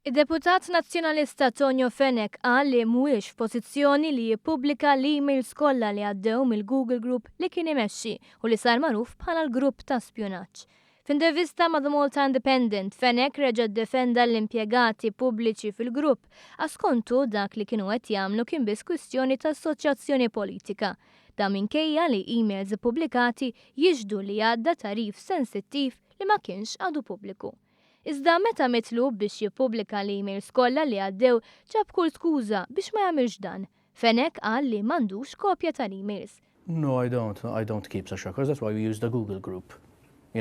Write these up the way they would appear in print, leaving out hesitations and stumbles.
Id-deputat Nazzjonalista Tonio Fenech qal li mhuwiex f'pożizzjoni li jippubblika l-emails kollha li għaddew mill-Google Group li kien imexxi u li sar magħruf bħala l-grupp ta' spjunaġġ. F'intervista ma' The Malta Independent, Fenech reġa' ddefenda l-impjegati pubbliċi fil-grupp għax skontu dak li kienu qed jagħmlu kien biss kwistjoni ta' assoċjazzjoni politika. Dan minkejja li emails ippubblikati jixhdu li għadda tagħrif sensittiv li ma kienx għadu pubbliku. Iżda meta mitlub biex jippubblika l-emails kollha li għaddew ġab kull skuża biex ma jagħmilx dan. Fenech qal li m'għandux kopja tal-emails. No, I don't. I don't keep such records. That's why we use the Google group. I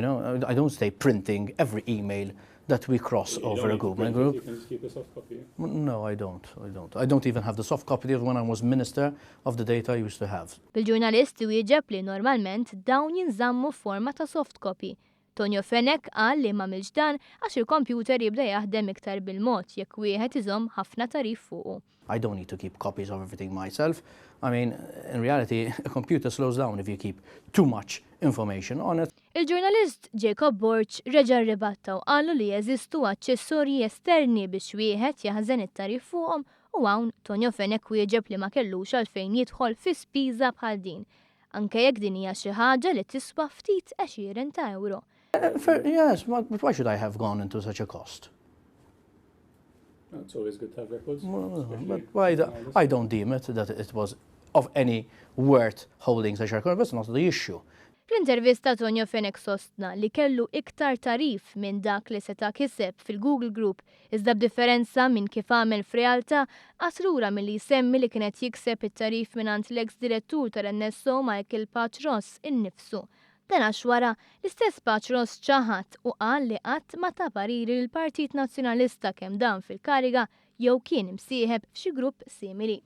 don't stay printing every email that we cross over a Google group. You can just keep a soft copy. No, I don't. I don't. I don't even have the soft copy of when I was minister of the data I used to have. Bil-ġurnalist wieġeb li normalment dawn jinżammu forma ta' soft copy. Tonio Fenech qal li m'għamilx dan għax il-kompjuter jibda jaħdem iktar bil-mod jekk wieħed iżomm ħafna tagħrif fuqu. I don't need to keep copies of everything myself. I mean, in reality, a computer slows down if you keep too much information on it. Il-ġurnalist Jacob Borg reġa' rribatta u qalu li jeżistu aċċessorji esterni biex wieħed jaħżen it-tagħrif fuqhom u hawn Tonio Fenech wieġeb li ma kellux għalfejn jidħol fi spiża bħal din. Anke jekk din hija xi ħaġa li tiswa ftit għexieren ta' euro. Yes, but why should I have gone into such a cost? It's always good to have records. But why I don't deem it that it was of any worth holding such a record, but it's not the issue. Fl-intervista Tonio Fenech sostna li kellu iktar tagħrif minn dak li seta' kiseb fil-Google Group, iżda b'differenza minn kif għamel f'realtà qagħad lura milli jsemmi li kienet jikseb it-tagħrif mingħand l-ex direttur tal-NSO Michael Pace Ross innifsu. Dan għax wara l-istess Pace Ross ċaħad u qal li qatt ma ta pariri l-Partit Nazzjonalista kemm dan fil-kariga jew kien imsieħeb f'xi grupp simili.